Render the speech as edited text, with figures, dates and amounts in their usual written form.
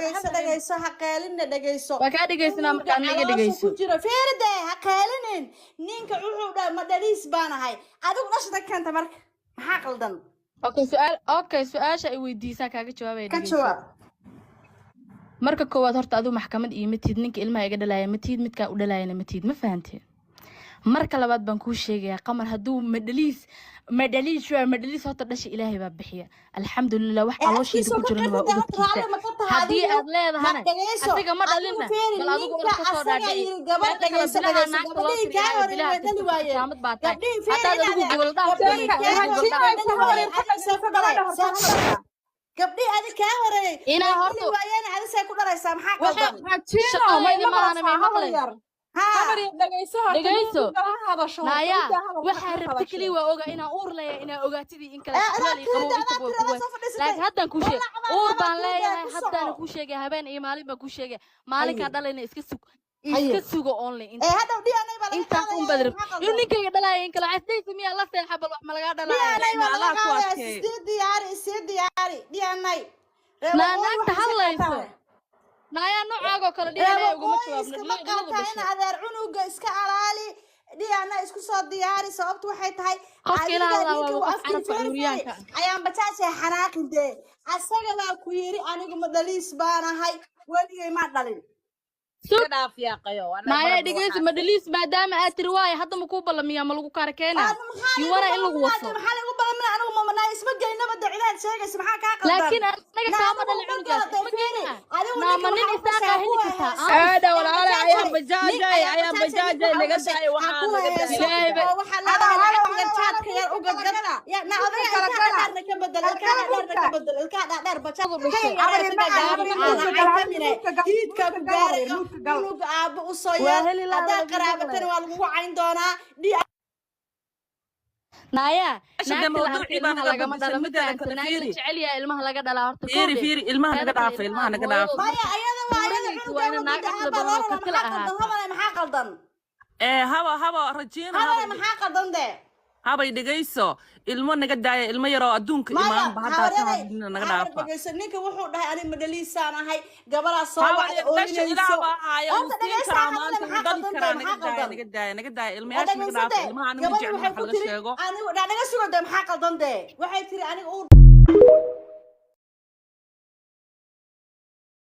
Dhegeyso, dhegeyso, ha qeelinna, dhegeyso. Waa kaa dhegeysanaa. Cunuga Marka aniga caloosha dhegeyso. ku jira, feeride, ha qeelinin. Ninka wuxuu dhahay, "Ma dhaliis baan ahay." Adigu dhashada keenta, marka maxaa qaldan? Okay, su'aal. Okay, su-aasha ay weydiisaa kaaga jawaabaya. Ka Dhegeyso. jawaab. Marka koowaad, horta adigu maxkamad iima tihid. Ninka ilmaha iga dhalaya ma tihid, midkaa u dhalayana ma tihid, ma fahanteen? Marka labaad baan kuu sheegayaa, Qamar, hadduu madhaliis, madhaliis waa madhaliis. Horta dhasha Ilaahay baa bixiya, alxamdulilah. Wax Ee calooshayda afkiisoo ku ka jirana waa qirtay, horta ubadkiisa. Raalli ma ka tahay Haddii adigu? aad leedahana Ma dhegeyso. Asiga ma Adigu dhalinna, feeri, bal adigu ninka orod kasoo asaga dhaadhici. yiri gabar. Teeda kale, Dhegeyso, bilaha dhegeyso. naagta loo Gabadhii kaa tiriyaayo horeeyay bilaha way dhali tirta waayeen. jaamad baa tahay. Gabdhihii, feeri, Haddaad adigu inaad gogol dhaaf gabdhihii samayso, kaa adigu gogol horeeyay dhaaf way dhali waayeen. Adiga see ku dhalay? See ku dhalay? Gabdhihii adi kaa horeeyay Inaa way horta dhali waayeen. Adi see ku dhalaysaa? Maxaa waxa qaldan? Rajiino, ma shaqadayda ila maahana, may maqlaysaa, habar maqlay? yar? Haa. Habar yar, dhegeyso horta. Dhegeyso. Ninka ha hadasho horta. Naayaa, Intaa hadalka waxaa ha rabta hadasho. keliya waa oga inaa uur leeyahay, inaa ogaatidii in kale Ee adaa kuleel iyo qabow tirida, intaba adaa waa tirada kuwa soo fadhiisatay. Laakiin haddaan kuu sheeg, Walaac baa uur adaa baan tirida leeyahay. ku Haddaana soco. kuu sheegay, habeen iyo maalin baan kuu sheegay, maalinkaa Haye. dhalayna iska sug. Haye. Iska sugo only. Ee Intaas hadhow DNA baa laga intaas un qaadaya. baad rabta Maxaa inuu qaldan? ninkayga dhalaya in kale casdaysa miyaa la seexa? Bal wax ma lagaa dhalaya? DNA baa laga Allah ku qaadaya. adkeeyo. Sii diyaari, sii diyaari DNA. Reer Naa waqooyi naagta waxay iska hadlayso qaataan. Naayaa, noocaagoo kale Reer DNA uguma waqooyi jawaabno. iskama Dhiladu qaataan in dhashay. adeer cunuga iska alaali, DNA isku soo diyaari. Sababtu waxay tahay Qofka ila adiga hadlaa ninka waaba uu qof afkii carabka feeri feeri cuuryaanka. Ayaan bajaajay xanaaqin dee. Asaga baa ku yiri, "Anigu ma dhaliis baanahay, weligay ma dhalin." Sug. Iska dhaaf yaaqayo, annaga Naaya, marabna dhegeyso. waxaas. Madhaliis maadaama aad tiri waaye, hadda ma kuu ballamiyaa? Ma lagu kaara keenaa? Aad maxaa You laygu wanna in lagu ballaminaa? waso. Dee maxaa laygu ballaminaa? Anigu mamanaa isma geynaba de. Cidaad sheegaysa, maxaa kaa qaldan? Laakiin anaga Naa kaama adigu dhalin ma cunugaas. galada Isma feeri. geynaa. Adigu Naa ninka ma nin waxaa u isaaqa dhashay heli ku kartaa? heeso. Aamus. Aada Ayaan walaale, bajaajay ayaan nin bajaajay, ayaan ayaan bajaajay ninka bajaajay, waxaa u naga dhashay daay ha waxaa ku naga daay. heeso. Ilaahay Oo waxaa Halo, leedahay halo, lacagta yar halo, halo, jaadka yar u muudka kala gadgad gala. Ya na Muudka odaga kala ilkaha gala. dhaadheerna ka bedel, Kala ilkaha gala dhaadheerna muudka. ka bedel, ilkaha dhaadheer bajaaj Adu ka dhashay. Habar yaree yar sida macaan, gaaban habar yar aan muudka gal, habar yar caytamine muudka gal, hiidkaa muudka ku gal, habar yar gaarayo. muudka gal. Cunuga aabbo u soo Waa yeel. heli lahaa Haddaad lagu qaraabatana maqlay. waa lagugu cayn doonaa dhi. Naayaa, Meesha dee naagta la arkay mawduucii baa ilmaha naga lagama bedeshay. dhalo, ma Mideeda fahansan. kale, Naag la fiiri. jecel yahay ilmaha laga dhalaa horta. Fiiri. Kowdhe. Fiiri, ilmaha Teeda naga kale, dhaafa, ilmaha ilmaha naga hooyadood dhaafa. Maya, marka ayada waa ayada tuuranaysa cunuga waa ina naag wadada caqli aabaa badan loo oo rabaa. karti la Maxaa qaldan? ahaataa. Habalay, maxaa qaldan? Ee haba, haba Rajiina, Habalay, habay. maxaa qaldan dee? Habay, dhegayso, ilmo naga daaya, ilmo yaroo adduunka Maya, imaanba hadda ka habaryadey, hadlina, naga habar, dhaafa. dhegeyso. Ninka wuxuu dhahay, "Ani madhaliisaan ahay." Gabaraa soo Habar wacda yar, dhasha ooyinayso. Ilaah baa haaya, wuu Horta siin dhegeysa, karaa hadle. maanta, wuu Maxaa dhali qaldan dee? karaa. Naga Maxaa daaya, qaldan? naga daaya, naga daaya Waa ilmayaasha, naga dhaafa. dhegeysate. Ilmaha anigu Gabadhi jeclin waxay wax ku laga tiri sheego. anigu naga sugo dee. Maxaa qaldan dee? Waxay tiri aniga uur